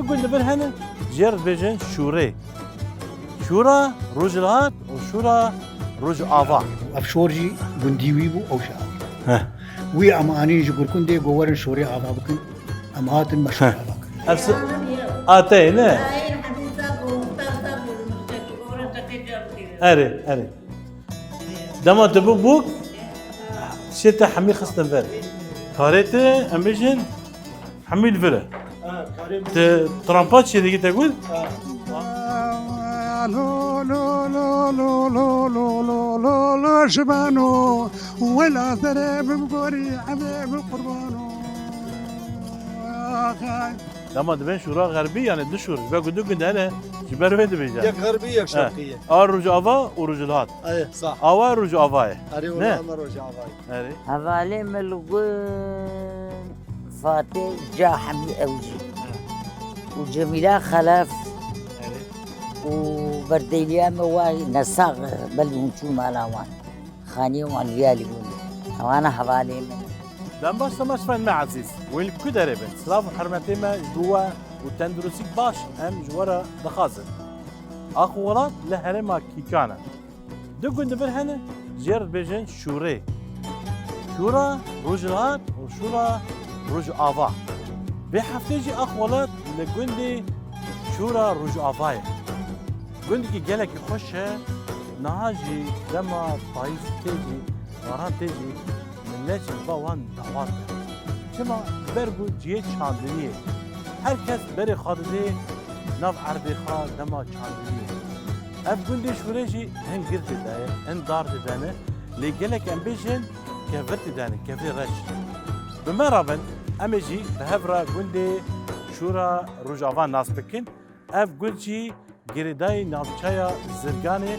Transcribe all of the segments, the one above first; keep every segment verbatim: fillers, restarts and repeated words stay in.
Gund li vir hene, jê re dibêjin şûrê. Şûra Rojhilat û şûra Rojava. Ev şor jî gundî wî bû, ew jî ew. Heh. Wî em anîn ji Gurkundê, got werin şorê ava bikin. Em hatin me şor Heh. ava kirin. Ev si-, a te ye, ne? Erê, erê. Dema tu bû bûk, şê te hemî xistin vir. Karê te, em bêjin, hemî li vir e. Te trampa çi dikî te got? Lo, lo, lo, lo, lo, lo, lo, lo, lo, ji bano, wela serê bimgorî, evê bi qurbano. Ax, ay. Dema dibên şûra xerbî, yani du şûr, ji ber ku du gund hene, ji ber wê dibêje. Yek xerbî, yek He. şerqî ye. A Rojava û Rojhilat. Ey, sah. Awa Rojava ye. Erê, Ne? wela me Rojava ye. Erê. Hevalê min li gund Fatê Cahmî ew jî. Û Cemîla Xelef. Erê. Û berdêliya me wa nesax bel hûn çû mala wan. Xaniyê wan viya li gund. Ewana hevalê min. Dem baş, temaşevanên me ezîz. Wê li ku derê bin. Silav û hurmetê me ji bo we û tenduristîk baş em ji we re dixwazin. Ax û Welat li herêma Kîkan e. Du gund li vir hene, jê re dibêjin şûrê. Şûra Rojhilat û şûra Rojava. Vê heftê jî Ax Welat li gundê şûra Rojava ye. Gundekî gelekî xweş e, niha jî dema payîz tê jî, baran tê jî, milet jî li ba wan dawat e. Çima? Ber ku cihê çandiniyê. Her kes berê xwe didê nav erdê xwe dema çandiniyê. Ev gundê şûrê jî hin girtê de ye, hin dar tê de ne, lê gelek em bêjin kevirtê de ne, kevirê reş. Bi me re bin, em ê jî bi hev re gundê şûra Rojava nas bikin. Ev gund jî girêdayî navçeya Zirganê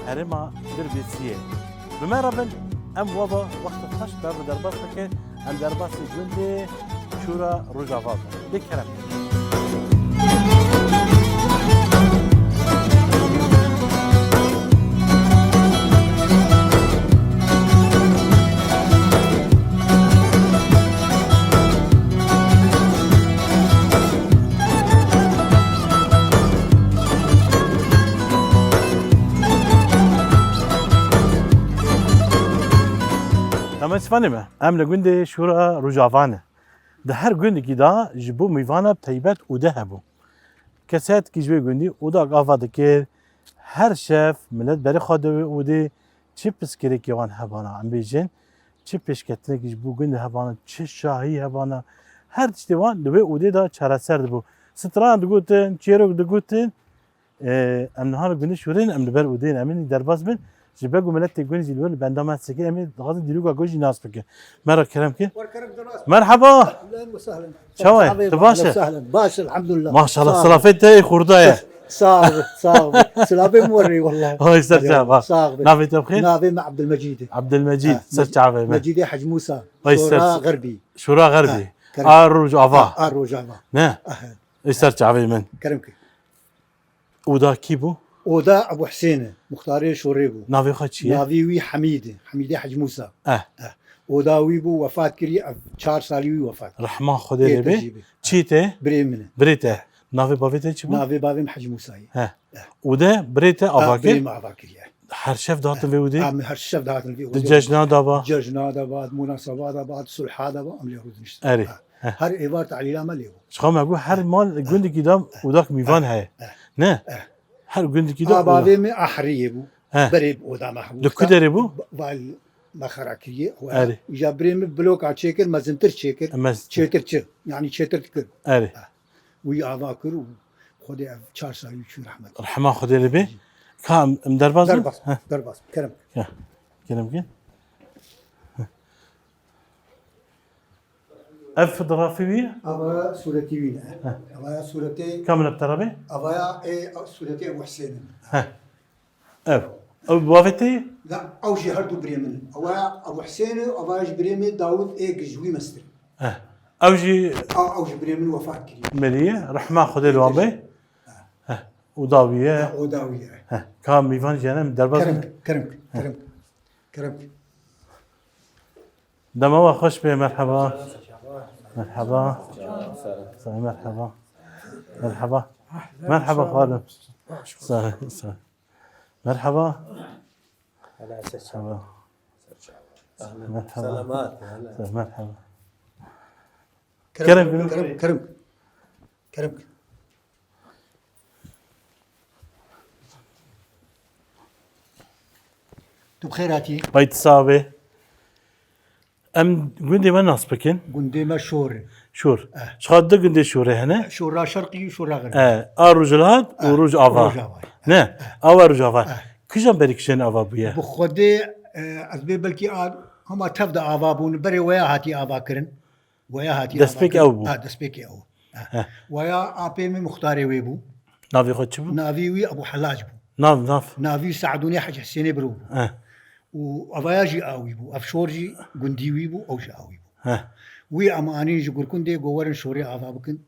herêma Dirbêsiyê. Bi me re bin, em we ve wexta xweş ber bi derbas bikin, em derbasî gundê şûra Rojava bin. Lê kerem. Em ê sifanê me. Em li gundê şûra Rojava ne. Di her gundekî de ji bo mîvana teybet ûde hebû. Kesekî ji wê gundî ûdak ava dikir. Her şev milet berê xwe didê wê ûdê, çi pirsgirêkê wan hebana, em bêjin, çi pêşketinekî ji bo gundê hebana, çi şahî hebana, her tiştê wan li wê ûdê de çareser dibû. Stran digotin, çêrok digotin, e, em niha li gundê şûrê ne, em li ber ûdê ne, em ê derbas bin, ji ber ku miletê gund jî li wir li benda me sekê, em ê dixwazin dîroka ku jî nas bikin. Me re kerem kin. Merhaba. Ahlen ve sehlen. Çawa ye? Sağ ol, Tu baş e? Ahlen ve sehlen. Baş, elhamdülillah. Maşallah, Sağ ol. Silafê te ê xurda ye. Sağ ol, sağ ol. Silafê min werê, vallahi. Ay, ser çava. Sağ ol. Navê te bixêr? Navê min Abdülmecîd e. Abdülmecîd, Ha, ser çavê me. Mecîdê Hec Musa. Ay, ser Şora Xerbî. Şora Xerbî. Ha, kerem. A Rojava. Ha, a Rojava. Ne? Aha. Ay, ser çavê min. Kerem ki. Oda kî bû? Oda Ebu Husên e, muxtarê Şorê bû. Navê xwe çi ye? Navê wî Hemîd e, Hemîdê Hec Musa. Eh. Eh. Oda wî bû, wefat kiriye, ev çar salî wî wefat. Rehma Xwedê Ê lê bê. tecî bê. Çî te? Birê min e. Birê te. Navê bavê te çi bû? Navê bavê min Hec Musa ye. He. Eh. Û de birê te Ha, ava birê kir? min ava kiriye. Her şev dihatin vê ûdê? Em her şev dihatin vê Di ûdê. cejna de ba? Cejna de ba, di munaseba de ba, di sulha de ba, em lê rûdiniştin. Erê. Ha. Heh. Her êvar tehlîla me lê bû. Ji xwe me got her mal gundekî de odak mîvan heye. Eh. Ne? Eh. Her gundekî de A odak. bavê min Ahriyê bû. Heh. Berê bi oda me hebû. Li ku derê bû? Ba-, val me xera kiriye. Erê. Îja birê min bloka çêkir, mezintir çêkir. Mez- Çêtir çi? Yani çêtir dikir. Erê. Eh. Wî ava kir û Xwedê ev çar salî çû rehmet. Rehma Xwedê li bê. Ka em, em derbas bin? Derbas, Heh. derbas. Kerem. Ya. Kerem ki. Ev fotoğrafî wî? Ava sûretî wî ne. Heh. Ava ya sûretê. Kamera bi te re bê? Ava ya ê sûretê Ebu Husên in. Heh. Ev. Ew bi bavê te ye? La, ew jî her du birê min in. Ava ya Ebu Husên e, ava ya jî birê min Dawud ê ji wî mestir. Heh. Ew jî Ew, ew jî birê min wefat kiriye. Meriye, rehma Xwedê li wan be. Heh. Heh. Û dawî ye. Ya, o dawî ye. Heh. Ka mîvan jî hene, em derbas Kerem, bin. kerem, Heh. kerem. Kerem. Dema we xweş be, merheba. Merheba. Say merheba. Merhaba. Merhaba xalim. Sağ ol, sağ ol. Merhaba. Hela, ses çal. Merhaba. Ahlen. Merhaba. Selamat, hela. Merhaba. Kerem, kerem, kerem. Kerem. Tu bi xêr hatî. Bay Tisabe. Em gundê me nas bikin. Gundê me Şor e. Şor. Eh. Çiqas du gundê Şorê hene? Şora Şerqî û Şora Xerbî. Eh, a Rojhilat û Eh, Rojava. Rojava. Ne, Eh. Ava Rojava. Eh. Kijan berî kijan ava bûye? Bi Xwedê, eh, ez bê belkî a, hema tev de ava bûn. Berê weya hatî ava kirin. Weya hatî Destpêk ava kirin. Ew bû. Ha, destpêkê ew. Ha. Heh. Weya apê min muxtarê wê bû. Navê xwe çi bû? Navî wî Ebû Helac bû. Nav, nav. Navî Seedûnê Hec Hisênê biro bû. Heh. Û evaya jî a wî bû. Ev Şor jî gundî wî bû, ew jî a wî bû. Heh. Wî em anîn ji Gurkundê, got werin Şorê ava bikin.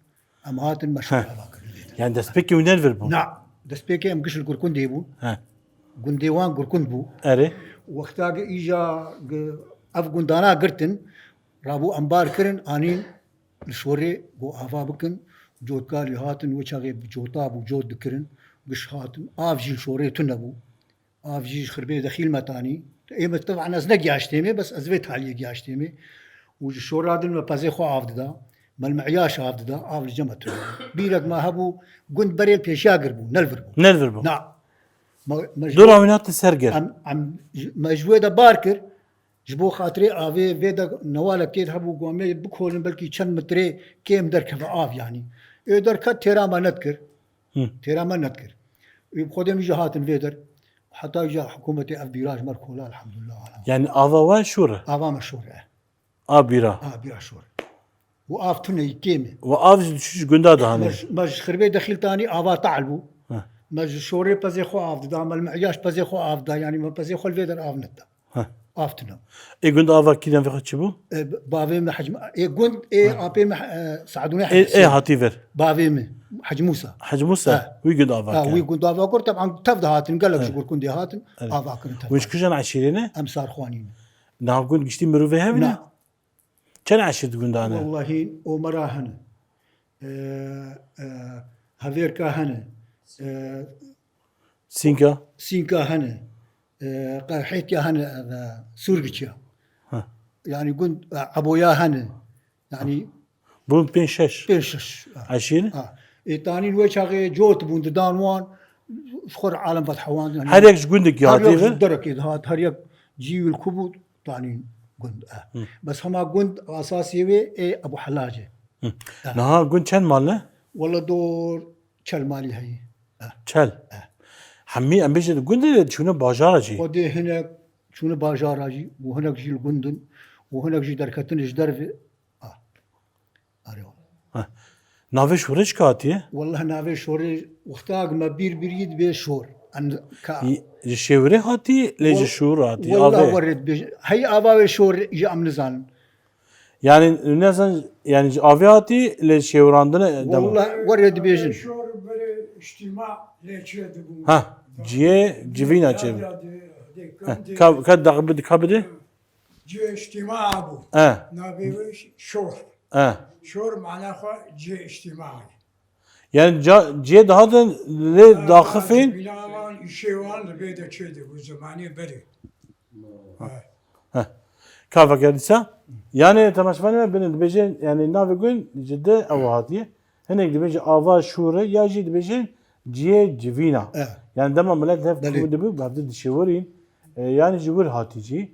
Em hatin me Şorê Heh. ava kirin. Yani destpêkê wî ne li vir bû? Na, destpêkê em giş li Gurkundê bûn. Heh. Gundê wan Gurkund bû. Erê. Wexta ge îja ge ev gundana girtin, rabû embar kirin, anîn li Şorê got ava bikin. Cotkarî hatin, wê çaxê bi cota bû, cot dikirin. Giş hatin, av jî li Şorê tune bû. Av jî ji Xirbê Dexîl me tanî. Ê me tevan ez negiyaştê me, bes ez vê taliyê giyaştê me. Û ji Şora din me pezê xwe av dida. Me li Miyaş av dida, av li cem me tune. Bîrek me hebû, gund berê li pêşiya gir bû, ne li vir bû. Ne li vir bû. Na. Me, me ji Dora bo wî nate ser gir. Em, em, me ji wê de bar kir. Ji bo xatirê avê vê de newalek tê de hebû, got em ê bikolin belkî çend metrê kêm derkeve av yanî. Ê derket têra me nedikir. Hı. Têra me nedikir. Ê bi Xwedê min jî hatin vê der. Heta îja hikûmetê ev bîra ji me re kola elhamdulillah. Yani ava we Şor e? Ava me Şor e. A bîra. A bîra Şor e. Û av tune yî kêm e. Û av jî diçû ji gunda de Me hane. ji, me ji Xirbê Dexîl tanî ava tal bû. Hı. Me ji Şorê pezê xwe av dida, me li Miyaş pezê xwe av dida. Yanî me pezê xwe li vê der av nedida. Heh. Av tune. Ê gund ava kî navê xwe çi bû? E, b-, bavê min Hec-, ê gund, ê Heh. apê min, e, Seedûnê Ê, Hec ê Hisênê. hatî vir. Bavê min, Hec Mûsa. Hec Mûsa, Ha. wî gund ava Ha, kir. wî gund ava kir, teban tev de hatin, gelek ji Evet. Gurkundê hatin, Evet. ava kirin tev Wî ji hatin. kijan eşîrê ne? Em Sarxwanî ne. Niha gund giştî mirovê hevî ne? Na. Çend eşîr di gunda ne? Wellahî, Omera hene. E, e, Hevêrka hene. E, Sînka? Sînka hene. E, Qerhêtya hene, e, Sûrgiçya. Ha. Yani gund, e, Eboya hene. Yani Bûn pênc şeş. Pênc şeş. Ha. Eşîr? Ha. Ê tanîn wê çaxê cot bûn didan wan, ji xwe re alem vedhewandin. Her yek ji gundekî Her hatî yek vir? ji derekê dihat, her yek cî wî li ku bû, tanîn gund. E. Hı. Bes hema gund asasê wê ê Ebû Helac e. Hı. E. Niha gund çend mal ne? Wele dor çel malî heye. E. Çel? E. Hemî em bêjin gundê de çûne bajara jî? Xwedê hinek çûne bajara jî û hinek jî li gund in û hinek jî derketine ji derve. A. Are wala. Heh. Navê Şorê çi hatiye? Wallahî navê Şorê wexta me bîr birî dibê Şor. En ka Y-, ji Şêwirê hatî, lê ji Wal-, Şor hatî, wallahî avê. Werê dibêjin. Hey ava wê Şor jî em nizanin. Yani ne zan, yani ji avê hatî, lê şêwirandine dema. Wallahî werê dibêjin. Şor berê îçtîma lê çê dibû. Ha, ciyê civîna çê bû. Heh, ka, ka daxi bidi, ka bidi? Cihê îçtîma bû. E. Navê wê Şor. E. Şor mana xwe cihê îçtîma ye. Yani ca-, cihê dihatin lê Ha, daxifîn. Bîna wan, îşê wan li vê de çê dibû, zimanê berê. Ha. Heh. Ka veger dîsa. Yani temaşevanê me binin dibêjin, yani navê gund ji di ew hatiye. Hinek dibêje ava Şorê ya jî dibêjin cihê civîna. E. Yani dema milet hev Belê. Ku dibû, bi hev di dişêwirîn. E, yani ji wir hatî jî.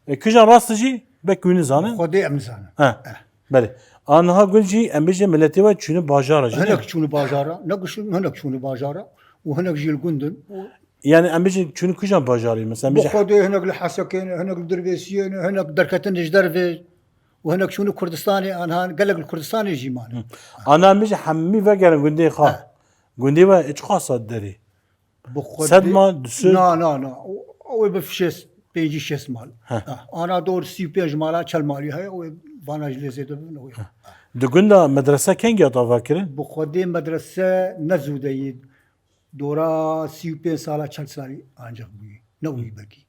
E, kijan rast jî, belkî wî nizanin. Xwedê em nizanin. He. E. Belê. A niha gund jî em bêjin miletê we çûne bajara jî, ne? Hinek çûne bajara, ne gişin, hinek çûne bajara û hinek jî li gund in. Yani em bêjin çûne kijan bajarî? Mesela em Bi bêjin Xwedê hinek li Hesekê ne, hinek li Dirbêsiyê ne, hinek derketin ji dervê. û hinek çûne Kurdistanê, anha gelek li Kurdistanê jî mane. Hı. Ana em jî hemî vegerin gundê xwe. He. Gundê we çiqas derê? Bi Xwedê Sed mal, du sed? Na, na, na. O, o ê bi şêst, pêncî şêst mal. He. Ha. Ana dor sî û pênc mala çel malî heye, o ê vana jî lê zêde bibin, o ê. He. Di gunda medrese kengî hat avakirin? Bi Xwedê medrese ne zû de yî. Dora sî û pênc sala, çel salî ancaq bûyî. Ne bûyî belkî.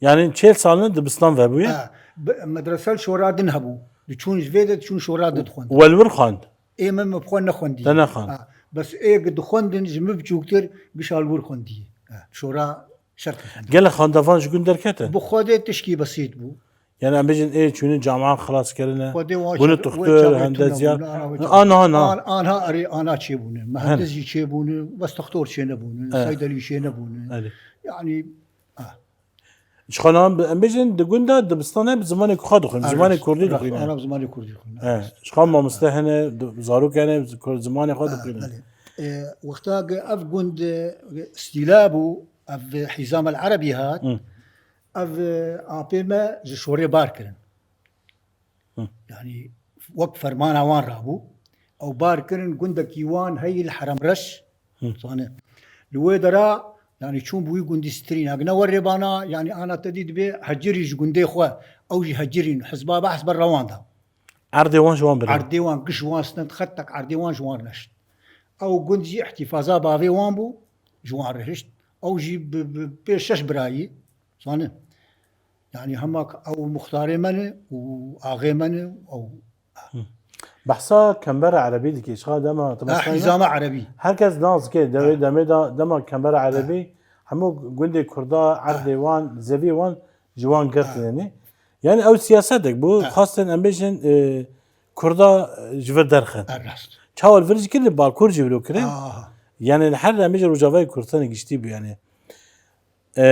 Yani çel sal ne dibistan vebûye? Ha, bi-, medrese li Şora din hebû. Diçûn ji vê de diçûn Şora de dixwendin. We li wir xwend? Ê min, min bi xwe nexwendî. Te nexwend. Ha, Bes ê dixwendin ji min biçûktir gişa li wir xwendiyê. Şora şerqî xwendiyê. Gelek xwendevan ji gund derketin? Bi Xwedê tişkî besît bû. Yani em bêjin ê çûnin camian xilas kirine. Xwedê wan Bunu şer-, tuxtur, wê çaxê tune hendeziyan. Bûne, ana wê çaxê. Ana, ana. An-, anha erê ana çêbûne. Mehendis jî çêbûne. Bes tuxtor çênebûne. Saydalî çênebûne. Yani, ha. Ji xwe nan bi-, em bêjin di gunda dibistane bi zimanê xwe dixwin, zimanê kurdî dixwîne. Ana bi zimanê kurdî dixwîne. He. Ji xwe mamoste hene, di-, zarok hene, bi kur-, zimanê xwe dixwîne. Belê. E, wexta ku ev gund, e, stîla bû, ev Hîzam el Erebî hat, Hı. ev, e, apê me ji şorê bar kirin. Hı. Yani wek fermana wan rabû. Ew bar kirin gundekî wan heyî li Heremreş. Hı. Zane. Li wê dera, yani çûn bi wî gundî stirîn. Ev ne wer rêbana, yani ana te dî dibê hecirî ji gundê xwe. Ew jî hecirîn. Hizba behs ber rewan da. Erdê wan ji wan birin. Erdê wan giş wan stend, xetek erdê wan ji wan neşt. Ew gund jî îhtîfaza bavê wan bû, ji wan re hişt. Ew jî bi, bi pê şeş birayî, zanin. Yani hema ew muxtarê me ne û axê me ne, ew Hı. Behsa Kembera Erebî dike, şixa dema, te Ah, behsa Hîzama Erebî. Her kes nas dike, demê, Ha. demê da, dema Kembera Ha. Erebî, hemû gundê Kurda, Ha. erdê wan, zevî wan ji wan Ha. girtine. Yani ew siyasetek bû, Ha. xwestin em bêjin, e, Kurda, e, ji vir derxin. Ha, rast. Çawa li vir jî kirin, Bakur jî wilo kirin. Aha. Yani her em bêjin Rojavayê Kurdistanê giştî bû yani. E,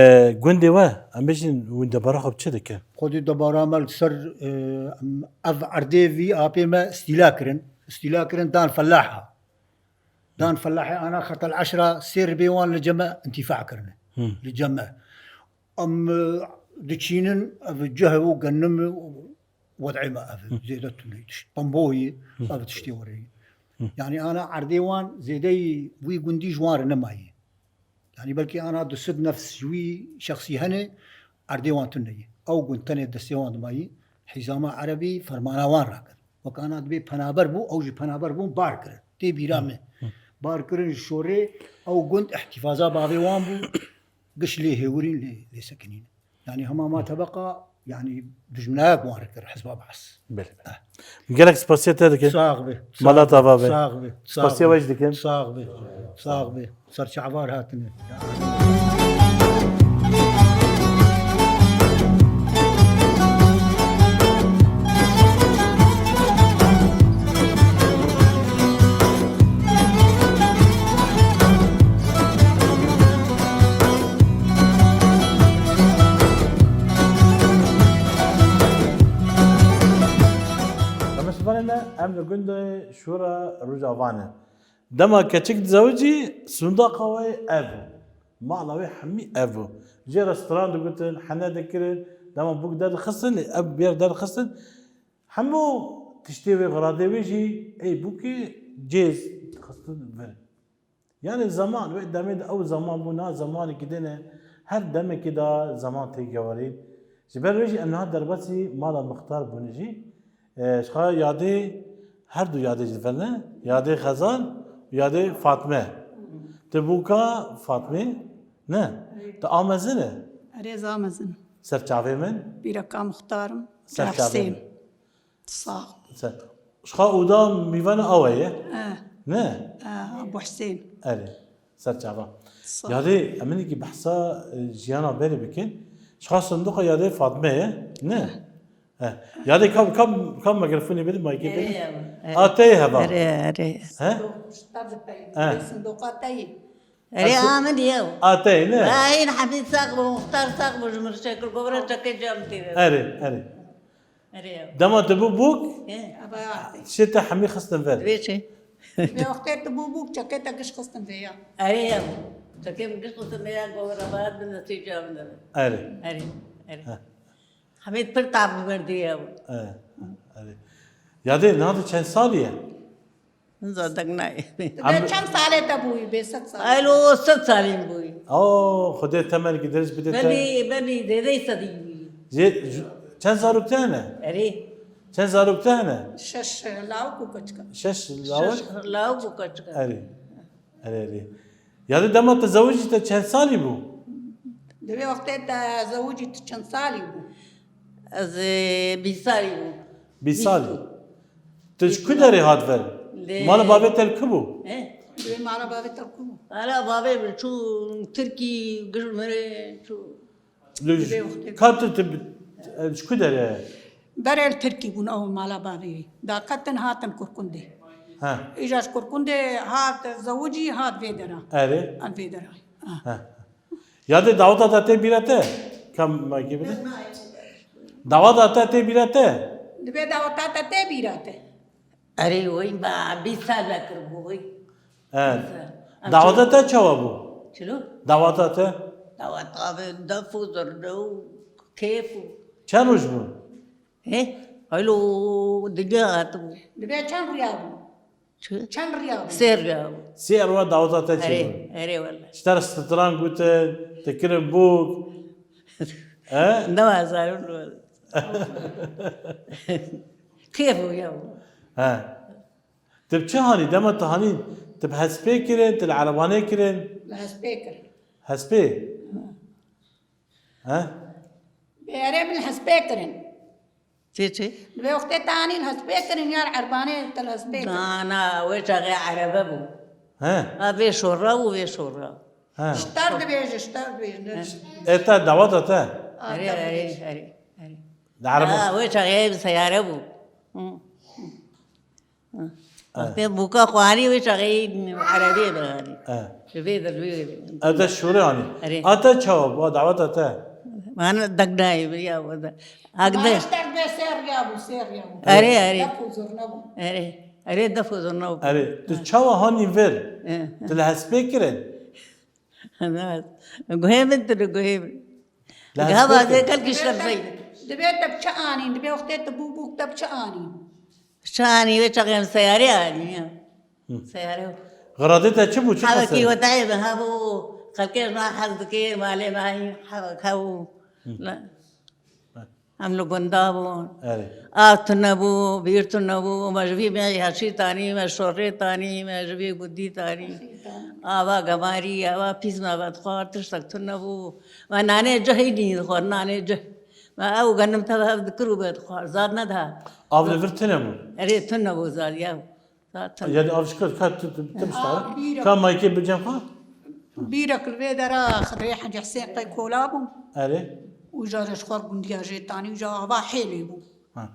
gundê we, em bêjin, hûn debara xwe bi çi dikin? Xwedî debara me li ser, e, em, ev erdê vî apê me stîla kirin. Stîla kirin dan felaha. Dan felahê ana xetel eşra sê ribê wan li cem me intîfa kirine. Hı. Li cem me. Em, e, diçînin, ev cih û genim û wed'ê me ev. Hı. Zêde tune tişt. Pemboyî, Hı. ev tiştê werê. Hı. Yani ana erdê wan zêdeyî wî gundî ji wan re nemayî. Yani belkî ana du sed nefs ji wî şexsî hene, erdê wan tune ye. Ew gund tenê destê wan dimayî, Hîzama Erebî fermana wan rakir. Wek ana dibê penaber bû, ew jî penaber bûn, bar kirin. Tê bîra Hı. min. Hı. Bar kirin ji şorê, ew gund îhtîfaza bavê wan bû, giş lê hêwirîn lê, lê sekinîn. Yani hema ma tebeqa, yani dijminayek wan re kir Hizba Behs. Belê, belê. Eh. Gelek spasiya te dikin. Sax be. Mala tava be. Sax be. Spasiya we jî dikin. Sax be. Sax be. Serçavar hatine. Demirşivanê me, em li gundê Şûra Rojava ne. Dema keçik dizewicî, sundaqa wê ev bû. Mala wê hemî ev bû. Jê re stran digotin, hene dikirin, dema bûk derdixistin, ev bêr derdixistin. Hemû tiştê wê, xiradê wê jî ê bûkê cêz dixistin vir. Yani zeman, wê demê de ew zeman bû, na zemanekî din e, her demekî de zeman tê gewerîn. Ji ber wê jî em niha derbasî mala mixtar bûne jî. E, ji xwe yadê, her du yadê jî divelne, yadê Xezan û yadê Fatme. Ti bûka Fatmê? Ne. Tu a mezin e? Erê, ez a mezin. Ser çavê min? Bîreka mixtarim. Ser çavê min. Sax. Ser. Ji xwe oda mîvana awe ye? Eh. Ne? Eh, Abu Husên. Erê. Ser çava. Sax. Yadê, em hinekî behsa, e, jiyana berê bikin. Ji xwe sindoqa yadê Fatme ye? Ne? Eh. He. Yadê kam, kam, kam mikrofonu bidin, maykê bidin? Erê, erê. A te ye heva? Erê, erê. He? He. Sindoqa te ye. Erê, a min diye. A te ye, ne? Ay, Hemîd sax bû, Muxtar sax bû, ji min şekil govra çekê cem tîre. Erê, erê. Erê. Dema tu bû bûk, He. Şê te hemî xistin ver. Vê çi? Vê wextê tu bû bûk, çekê te giş xistin vê ya. Erê ya. Çekê min giş xistin vê ya, govra bahat bin de tê cem de. Erê. Erê. Erê. He. Hemîd pir tab verdiye. Erê. Erê. Yadê, niha tu çend salî ye? Zaten nayê. Em- Çend salê te bûyî? Bê sed salê. Ay, lo sed salên bûyî. Oo, Xwedê temelkî dirêj bide te. Belî, belî, zêdeyî sedî bûyî. Zê-, ju-, çend zarok te hene? Erê. Çend zarok te hene? Şeş lawik û keçika. Şeş lawik? Şeş lawik û keçika. Erê. Erê, erê. Yadê, dema te zewicî te çend salî bû? Di vê wextê te zewicî tu çend salî bû? Ez, e, bîst salî bû. Bîst salî. Bîst. Tu ji ku derê hat ver? Lê- Mala bavê te li ku bû? He? Wê mala bavê te ku? Mala bavê min çû Tirkî, gir mire çû. Li Vê wextê. Ka tu, tu, ji ku derê? Berê li Tirkî bûn ew mala bavê wî. Daketin hatin Kurkundê. Ha. Îja ji Kurkundê hat zewicî hat vê dera. Erê. Em vê dera. Ha. Ha. Yadê daweta te tê bîra te? Kam makî bide? Daweta te tê bîra te? Dibê daweta te tê bîra te. Erê, wî ba bîst sal vekiribû wî. He. Bîst sal. Em Daweta çi- te çawa bû? Çilo? Daweta te? Daweta bi def û zurne û kêf û Çend roj bû? He? Haylo dinya hatibû. Dibê çend riya bû? Çi? Çend riya bû? Sê riya bû. Sê riya daweta te çi Erê, bû? Erê wele. Ji te re stran gotin, te kirin bûk. He? Ne wazarım wele. Kêf û ya. He. Tu bi çi hanî? Dema tu hanî, tu bi hespê kirin, tu li erebanê kirin? Li hespê kirin. Hespê? He? Bê erê min li hespê kirin. Çi, çi? Li vê wextê te anî li hespê kirin ya li erebanê te li hespê kirin? Na, na, wê çaxê erebe bû. He. Ha, vê şora û vê şora. He. Şter dibêje, şter dibêje. He. E te daweta te? Erê, erê, erê, erê. Li erebe. Ha, wê çaxê bi seyare bû. Hı. Wextê bûka xwarî wê çaxê erebê biranî. E. Ji vê de, ji vê de. Ev de şûrê anî. Erê. A te çawa bû, a daweta te? Mane dek nayê bi ya wada. Hak de. Mane şter be ser ya bû, ser ya bû. Erê, erê. Def û zurna bû. Erê. Erê, def û zurna bû. Erê. Tu çawa hanî vir? E. Tu li hespê kirin? Guhê min tu li guhê min. Li Giha hespê bazê kirin. Kel kişte Dibê te, dibê te bi çi anîn? Dibê wextê tu bû bûk te bi çi anîn? Çi anî wê çaxê em seyarê anî ya. Hı. Seyare. Xiradê te çi bû? Çi Hevekî xeser? Wetayê me hebû, xelkê me hez dikir, malê me heyî hevek hebû. Hı. Ne. Hı. Em li gunda bûn. Erê. Av tune bû, bîr tune bû, me ji vî me heşî tanî, me şorê tanî, me ji vî gundî tanî. Ava gemarî, ava pîs me vedixwar, tiştek tune bû. Me nanê cihî nî dixwar, nanê cih. Me ew genim tev hev dikir û vedixwar, zad nediha. Av li vir tune bû? Erê, tune bû zad, ya. Zaten. Yani av ji kar, ka tu, tu, tu biştara? Aa, bîra. Ka mayke bi cem xwe? Bîrek li vê dera Xidrê Hecî Husên qey kola bû. Erê. Û ja ji xwe gundiya jê tanî, û ja ava hêlê bû. Ha.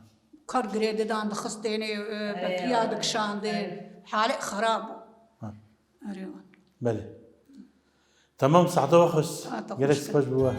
Kar girê didan, dixistênê, e, Erê. Betriya dikişandê. Erê. Halê xerab bû. Ha. Erê wan. Belê. Tamam, saeta we xweş. Saeta xweş. Gelek spas bi we.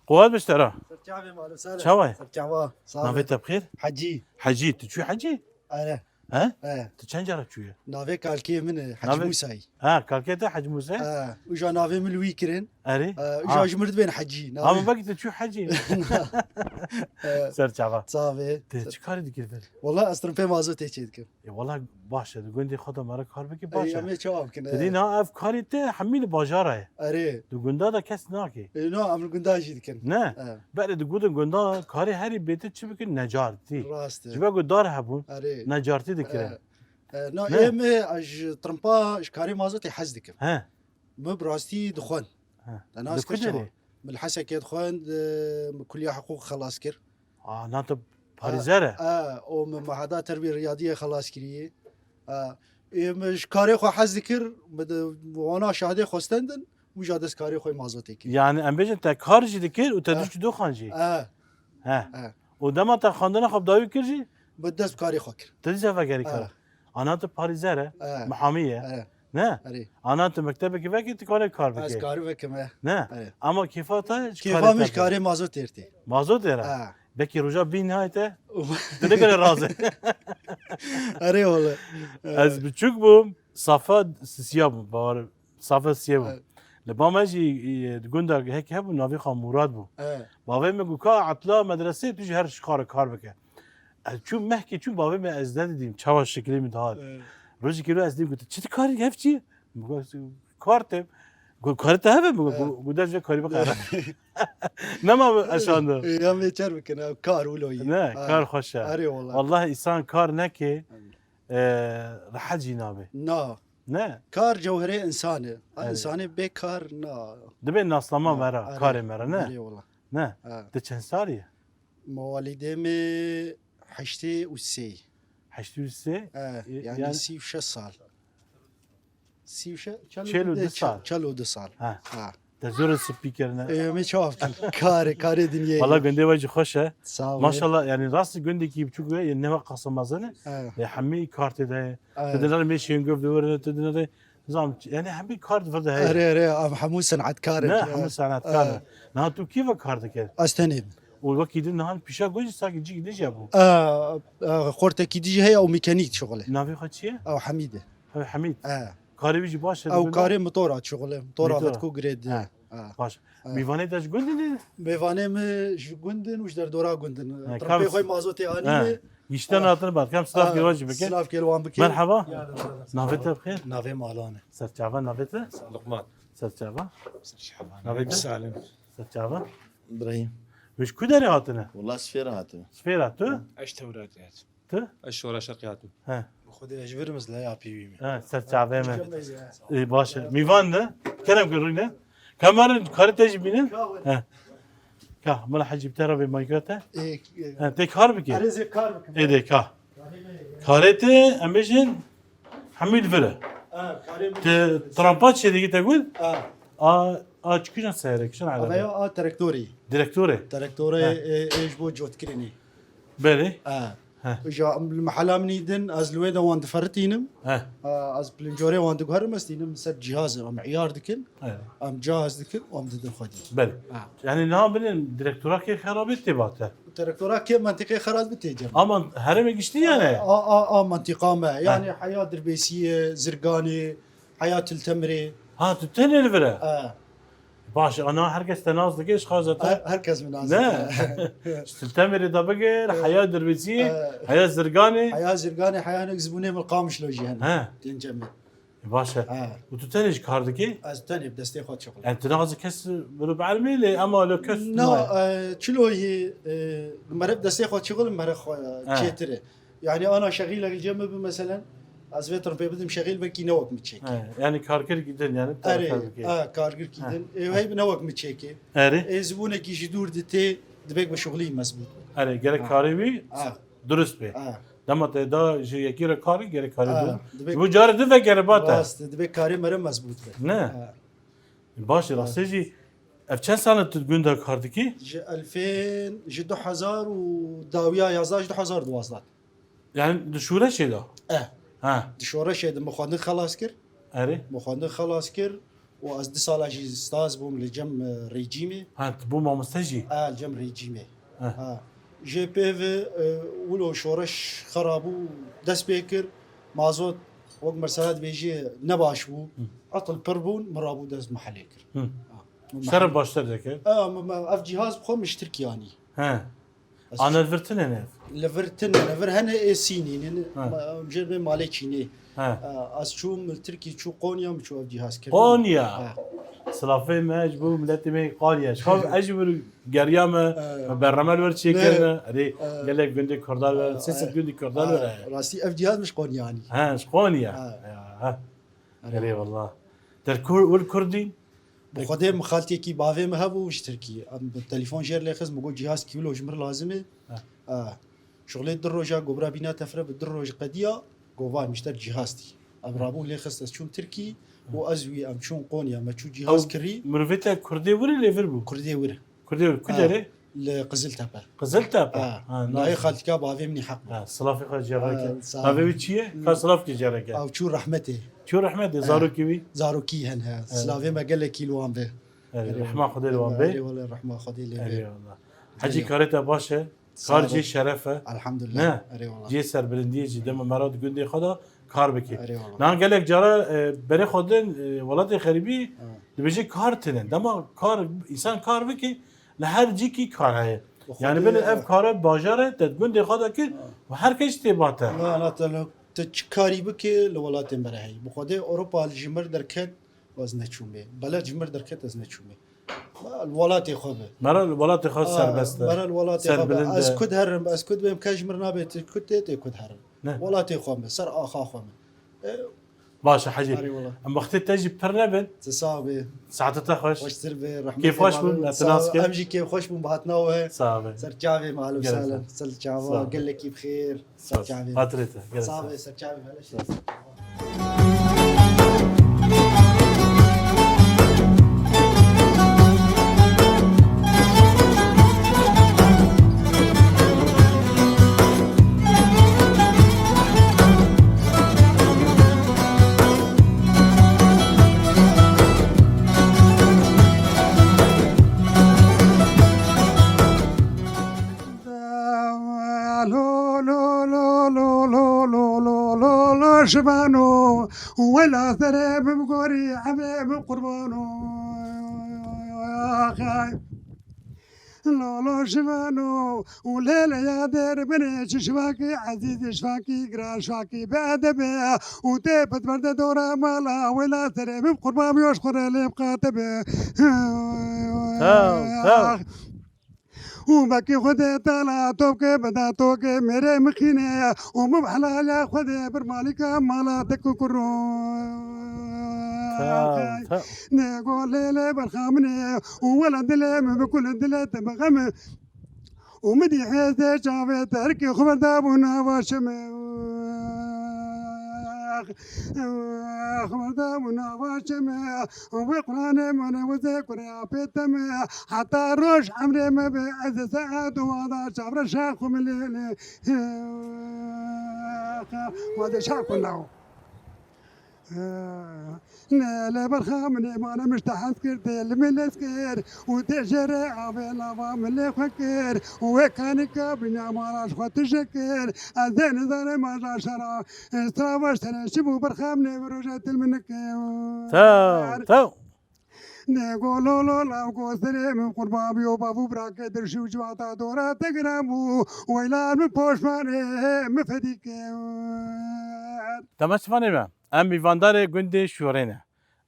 Quwet biştera. Serçavê malum sare. Çawa ye? Serçava. Sağ ol. Navê te bi xêr? Hecî. Hecî, tu çû Hecî? Are. He? He. Tu çend cara çûye? Navê kalkê min e, Hecî Navê Musayî. Ha, kalkê te Hecî Musa? Ha, uja navê min li wî kirin. Erê? Ha, uja Ha. ji mir dibên Hecî. Ha, Navê belkî tu çû Hecî. He. Serçava. Sağ ol. Te çi karî dikir vir? Wala ez tirimpê mazotê çê dikim. E, wala baş e. Di gundê xwe de mara kar bikî baş Ey, e. Em ê çawa bikin, Te e? dî na ev karê te hemî li bajara ye. Erê. Di gunda de kes nake. E, no, em li gunda jî dikin. Ne? E. Berê di gundin gunda karê herî bêtir çi bikin? Necartî. Rast e. Ji ber ku dar hebûn, Erê. necartî dikirin. E. E, no, Ne? ê me, ez ji trimpa, ji karê mazotê hez dikim. He. Me bi rastî dixwend. He. Te nas Li kir ku çawa? derê? Min li Hesekê dixwend, e, min kuliya hiqûq xelas kir. Ah, na tu parêzer e? E, e, û min maheda terbî riyadiyê xelas kirî. E, ê min ji karê xwe hez dikir, min di wana şadê xwe stendin, min ja dest karê xwe mazotê kir. Yani em bêjin te kar jî dikir û te E. dû çi doxan jî? E. He. E. Û dema te xwendina xwe bi dawî kir jî? Min dest bi karê xwe kir. Te dîsa vegerî E. kar. Ana tu parêzer e, E. mihamî ye. E. Ne? Erê. Ana tu mektebekî vekî tu karê kar Ez bikî. karî vekim e. Ne? Erê. Ama kêfa te ji Kêfa karê min te ji bû. karê mazotê tê. Mazotê re? Ha. Belkî roja bîn nayê te. Tu ne kadar razı. Erê wala. Ez biçûk bûm, safa sisiya bûm. Bawer, safa sisiya bûm. Evet. Li ba me jî, e, gunda hek hebû, navê xwe Murad bû. Evet. Bavê min got, "Ka etla medresê, tu jî her ji xwe re kar bike." Ez çûm mehkê çûm, bavê min ez nedidîm, çawa şeklê min dihat. Evet. Rojekê ro ez dîm, gotim, "Çi dikarî, ev çi ye?" Min got, "Kar têm." Ku-, karê te heve mi? Gu-, gu-, guder ji karî bixere. Nema eşanda. Ya me çer bikin, ew kar wilo yî. Ne, Ha. kar xweş e. Erê wala. Wallahi, insan kar neke, e, rehet jî nabe. Na. Ne? Kar cewherê insan e. Ha, Evet. insanê bê kar na. Dibe naslama Na, me ra, erê. karê me ra, ne? Erê wala. Ne? Ha. Te çend salî ye? Mewalîdê me heştê û sê. Heştê û sê? E, E, yani yani sî û şeş sal. Sî û şeş, çel û Çel û du du sal. çel û du sal. Ha. Ha. Te zor spî kirine. E, me çav kir. Karê, karê dinyê. Valla gundê we jî xweş e. Sağ ol. Maşallah, yani rast gundekî biçûk ve, yani ne wek qasa mezin e. Ha. E, hemî kar tê de. Ha. Tu dinare mêşên gov de were, tu dinare zam, yani hemî kar de heye. Erê, erê, em hemû senatkar Ne, in. hemû senatkar Ha. in. Niha tu kî ve kar dikir? Ez tenê. Û wekî din niha pîşa gojî sakî cî dije bû. A, a, xortekî dijî heye û mekanîk dişuxile. Navê xwe çi ye? Ew Hemîd e. Ew Hemîd. E. Karê wî jî baş e, Ew dibê karê motora dişuxile. Motora Motora. Vetko girê di. E. E. Baş. E. Mîvanê te ji gundin e? Mêvanê min ji gundin û ji derdora gundin. E, Trapê kam xwe mazotê anî Ha. mi. Gişten Ha. hatine bat. Kam silav Ha. kir wajî bike. Silav kir wan bike. Merhaba. Navê te bixêr? Navê Malan e. Serçava navê te? Luqman. Serçava. Serçava. Navê te? Salim. Serçava. Îbrahîm. Wê ji ku derê hatine? Wela Sifêra hatine. Sifêra tu? Ez Tewratê hatim. Tu? Ez Şora Şerqê hatim. He. Bi Xwedê ez ji vir mizleya pîvî me. He, serçavê me. Ê, baş e. Mîvan de. Kerem kir rûne. Kamerin karê te jî bînin. He. Ka, mala Hecî bi te re vê mayka te. Ê, ê. He, tê kar bike. Erê zê kar bikim. Ê de ka. Karê te, em bêjin, hemî li vir e. Ha, karê min. Te trampa çê dikî te gul? Ha. A, a çi kîjan seyre, kîjan Ava erebe? ya, a, traktorê. Direktorê? Traktorê, Ha. e, e, ji bo cotkirinê. Belê. Ha. Ha. Ja, em li mehela min î din, ez li wê de wan diferitînim. Ha. A, ez pilincorê wan diguherim, ez tînim ser cihazê, em îyar dikin. Evet. Em cihaz dikin, em didin xwedî. Belê. Ha. Yani niha binin direktora kê xerabê tê bate? Direktora kê mentiqê xerab bi tê cem. Ama herêmê giştî yani? A, a, a, mentiqa me. Yani Ha. heya Dirbêsiyê, Zirganê, heya Tiltemirê. Ha, tu tenê li vir e? Ha. Baş, ana herkes te nas dike, ji xwe zaten. Her, herkes min nas Ne? dike. Ji Tiltemirê de bigir, heya Dirbêsiyê, Ha. heya Zirganê. Heya Zirganê, heya nek zibûnê min Qamişlo jî hene. Ha. Tên cem me. Baş e. Ha. Û tu tenê jî kar dikî? Ez tenê bi destê xwe çiqil. Yani tu naxwaze kes biro bi elmê lê, ama lo kes Na, tune. e, çilo yî, e, mere bi destê xwe çiqil, mere xwe Ha. çêtir e. Yani ana şexîlek li cem min bi, meselen, ez vê tirimpê bidim şexîl, belkî ne wek min çêkê. He, yani karkirkî din, yani Erê, kar dikî. ha, kargirkî Ha. din. Ê, hey bi ne wek min çêkê. Erê. Ê zibûnekî ji dûr di tê, dibêk bi şixulî mezbût be. Erê, gerek Ha. karê wî Ha. durust be. Ha. Dema te da ji yekî re karî, gerek karê Ha, durust. dibê Ji bo carê din vegere bate. Rast, dibê karê mere mezbût be. Ne? Ha. Baş e, rastê jî. Ev çend sal e tu gunda kar dikî? Ji elfên, ji du hezar û dawiya yazda, ji du hezar duwazda. Yani di şoreşê de? Eh. Ha. Di şoreşê de min xwendin xelas kir. Erê. Min xwendin xelas kir û ez du sala jî staz bûm li cem, e, rejîmê. Ha, tu bû mamoste jî? Eh, li cem rejîmê. Eh. Ha. Jê pê ve, e, wilo şoreş xera bû, dest pê kir. Mazot wek mesela dibêjî ne baş bû. Hı. Etil pir bûn, min rabû dest mehelê kir. Hı. Ha. Min Şerif mehelê baştir deke. Ha, min, min, ev cîhaz bi xwe min ji Tirkiye anî. He. Ez Ana li vir tune ne? Li vir tune, li vir hene ê sînî ne, Ha. ma-, em jê bê malê çînê. Ha. A, ez çûm li Tirkî, çû Konya, min çû ev cîhaz kir. Konya? Ha. Silafê me ji bo miletê me Konya. Ji xwe ez ji vir geriya me, Ha. me berheme li vir çêkirine. Ne. Erê, Ha. gelek gundê Kurdan li vir, Ha, sê sed ha. gundê Kurdan li vir Ha, heye. Rastî ev cîhaz min ji Konya anî. Ha, ji Konya. Ha. Ya, ha. Erê. Erê wallah. Der kur, wir Kurdîn? Bi Xwedê mixaltiyekî bavê min hebû ji Tirkî. Em bi telefon jêr lê xist, min got, cîhaz kî wilo ji mir lazim e. Ha. Ha. Şuxulê du roja gobra bîna tefre bi du roj qediya, govay mişter cîhaz tî. Em rabûn lê xist, ez çûm Tirkî û ez wî em çûn Konya, me çû cîhaz Ew kirî. Mirovê te Kurdê wir e lê vir bû? Kurdê wir. Kurdê wir, ku Ha. derê? Li Qiziltepe. Qiziltepe? Ha, Ha, nayê nice. xaltika bavê min î heq bû. Ha, silafê xwe jê Ha, reke. sağ ol. Navê wî çi ye? Hı. Ka silav ki jê reke. Ew çû rehmetê. Çû rehmetê, Ha. zarokê wî? Zarokî hen he. Evet. Silavê me gelekî li wan be. Evet, Erê rehma wala. Xwedê li wan be. Erê wala, rehma Xwedê lê be. Erê wala. Hecî Erê. karê te baş e. Sağ Kar ol. cê şeref e. Elhamdülillah. Ne? Erê wala. Cê serbilindiyê jî dema me re di gundê xwe de kar bike. Erê wala. Niha gelek cara, e, berê xwe din, e, welatê xerîbî Ha. dibêje kar tine. Dema kar, însan kar bike, li her cîkî kar heye. Bi Yani Xwedê, belê ev ha. kare bajar e, te di gundê xwe de kir Ha. û her kes tê bate. Na, na, te li, te çi karî bike li welatê me re heye. Bi Xwedê Ewropa ji mir derket, Ez neçûmê. Bela ji mir derket, ez neçûmê. Ba, li welatê xwe be. Mera li welatê xwe serbest e. Mera li welatê xwe be. Serbilind e. Ez Kurd herim, ez Kurd bêm, kes ji mir nabê, tu Kurd tê, tê Kurd herim. Ne. Welatê xwe me, ser axa xwe me. E, Baş e, Hecî. Arê wela. Em wextê te jî pir nebin. Tu sax bê. Saeta te xweş. Xweştir bê, rehmetê Kêfxweş bûn, me tu nas kir. Em jî kêfxweş bûn bi hatina we. Sax bê. Ser çavê me, ahlen we sahlen. Ser çava, gelekî bi xêr. Ser çavê. Xatirê te. Gelek sağ ol. Sax bê, ser çavê me, hele şey. Lo, lo, lo, lo, şibano, wela serê min gorî, emrê min qurbano. Axay. Lo, lo, şibano, û lêle ya der binê, çi şivakî ezîz, şivakî giran, şivakî bi edebe, û tê pitberde dora mala, wela serê min qurban, yoş xure lê bqate be. Taw, taw. Û bekî Xwedê tala topke bida toke mêrê mixîne û min helala Xwedê bir malîka mala te kukuro. Taw, taw. Ne go lê lê berxa min e û wela dilê min bi kul dilê te bi xem e. Û min dî hêzê çavê te herkê xwe berda bû nava çim e. Xeberda bû nava çeme, wê Qur'anê mane wizê kurê apê teme, heta roj emrê me be, ez ê saet û wada çavreşa xwe milê lê. Wade şa ku naw. Ne lê berxa min ê mane min ji te hez kir, tê li min lez kir û tê jê re avê lava min lê xwe kir û wê kanika binya mala ji xwe tije kir. Ez ê nizane maja şera. Strava serê çi bû, berxam nê bi roja til min nike. Tew, tew. Ne go lo lo la go serê min qurban biyo, bavû bira ke dirşî û civata dora te giran bû. Weyla min poşman ê, min fedî ke. Temaşevanê me, em mîvandarê gundê Şûrê ne.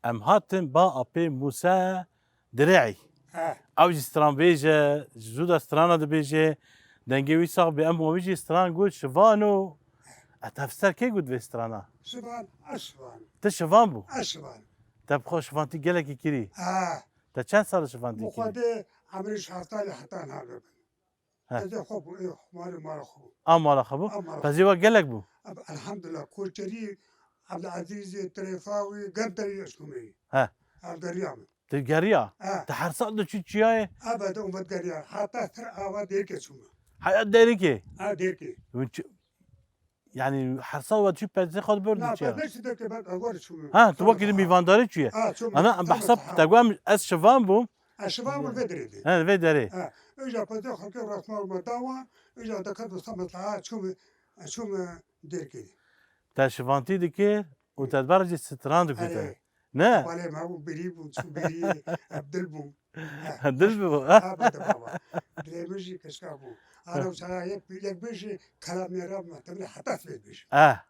Em hatin ba apê Mûse Dirê'î. He. Ew jî stranbêj e, ji zû de strana dibêje. Dengê wî sax be, em wî jî stran got şivano. E, te ser kê got vê strana? Şivan, ez şivan. Ti şivan bû? Ez şivan. Te bi xwe şivantî gelekî kirî? He. Te çend sal şivantî kirî? Xwedê emrê ji heta lê heta niha bibin. He. Pezê xwe bû, ê, malê mala xwe bû. A mala xwe bû? A mala xwe. Pezê we gelek bû? Ab-, elhamdulillah, koçerî, Abdulazîzê, Tirêfawî, Genderî, Eşkumeyî. He. Ev geriya min. Tu geriya? He. Tu her sal diçû çiyayê? Ebed, û min geriya. Heta ser ava Dêrikê çûme. Heya Dêrikê? Ha, Dêrikê. Hûn çi-, yanî her sal we diçû pezê xwe dibir diçiya? Na, pezê çi dike, ben ewar çûme. Ha, tu wekî di mîvandarî çûye. Ha, çûme. Ana, em behsa te got, ez şivan bûm. Ez şivan bûm vê derê de. He, vê derê. Ha, îja pezê xelkê resma me dawa, îja deket wisa me daha çûme, çûme Dêrikê. Te şivantî dikir û te diber jî stran dikir te. Erê. Ne? Balê me bû, birî bû, çû birî, ev dil bû. Dil bû, ha? Ha, bade baba. Dilê min jî keşka bû. Ha. Ana çawa yek, yek bêjî, kelamê Rab me, temre heta sibê bêjî. Ha.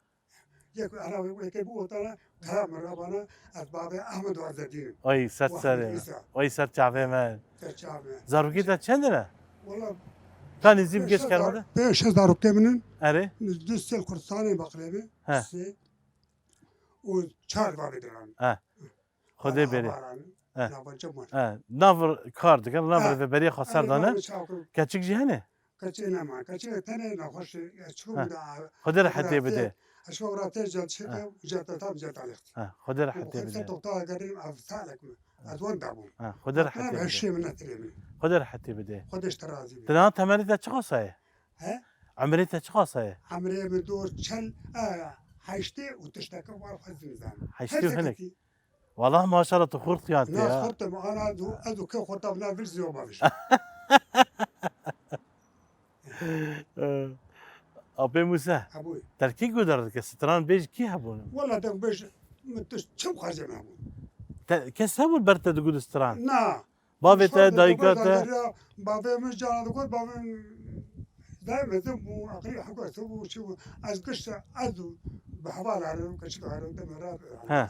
Yek ana yekê bû otana, kelamê Rab ana, ez babê Ahmed Azedîn. Oy, ser serê. Ahmed Îsa. Oy, ser çavê me. Ser çavê me. Zarokî te çend ne? Wala. Ka nizî bi geç kermede? Pêş zarokê min in. Erê. Du sê Kurdistanê baqlê min. He. Sê. û çar bavê diran. He. Xwedê berê. He. Nava çaman. He. Nav kar dikin, nav rêveberiya xwe ser dane. Keçik jî hene? Keçik nema. Keçik tenê nexweş e, ya çû da. Xwedê rehetê bide. Eşo rate cat çeke, cat tam cat alexti. He. Xwedê rehetê bide. Doktor gerim ev salek mi? Ez wenda bûm. He. Xwedê rehetê bide. Her şey min netirê min. Xwedê rehetê bide. Xwedê ji te razî be. Te niha temelê te çiqas e? He? Emrê te çiqas e? Emrê min dor çel, e, heştê û tişteke war xwe zî nizanim. Heştê û hinek. Wallah maşallah tu xurt ya te ya. Nas xurt em ana du, ez û ke xurta bina vir ziyo baviş. Apê Mûse. Abûy. Te kî gudar dike, stran bêj kî hebûn? Wala te bêj, min tu çim xarcê me hebûn. Te, kes hebûn ber te digot stran? Na. Bavê te, dayika te? Bavê min cana digot, bavê min dayê mezin bû, aqilî heko bû, çi bû. Ez gişt ez û bi heval herin, keçik herin, demê re. He.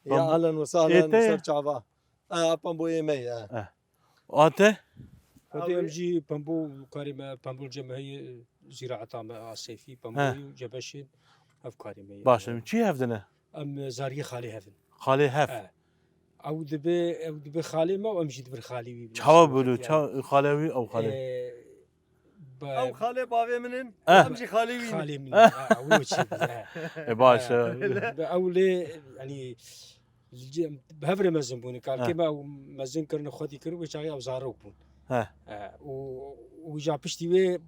Ya Pembo-, ahlen we sahlen, ê te? Ser çava. E, pemboyê me ye. E. A te? Xwedê em jî pembo karê me, pembolcê me heye, zîraeta me a seyfî, pemboyî û cebeşên ev karê me ye. Baş e, çi hev dine? Em zariyê xalê hev in. Xalê hev. E. Ew dibe, ew dibe xalê me û em jî dibin xalê wî. Çawa bû, ça-, xalê wî, ew xalê? E, Ew xalê bavê min in, Eh. Em jî xalê wî ne. Xalê min. Eh. Ha, ew çi bû, eh. E, baş e. Eh, bi ew lê, yanî, li cem-, bi hev re mezin bûne. Kalkê Eh. me ew mezin kirine, xwedî kir, wê çaxê ew zarok bûn. Eh. Eh, û, û ja piştî wê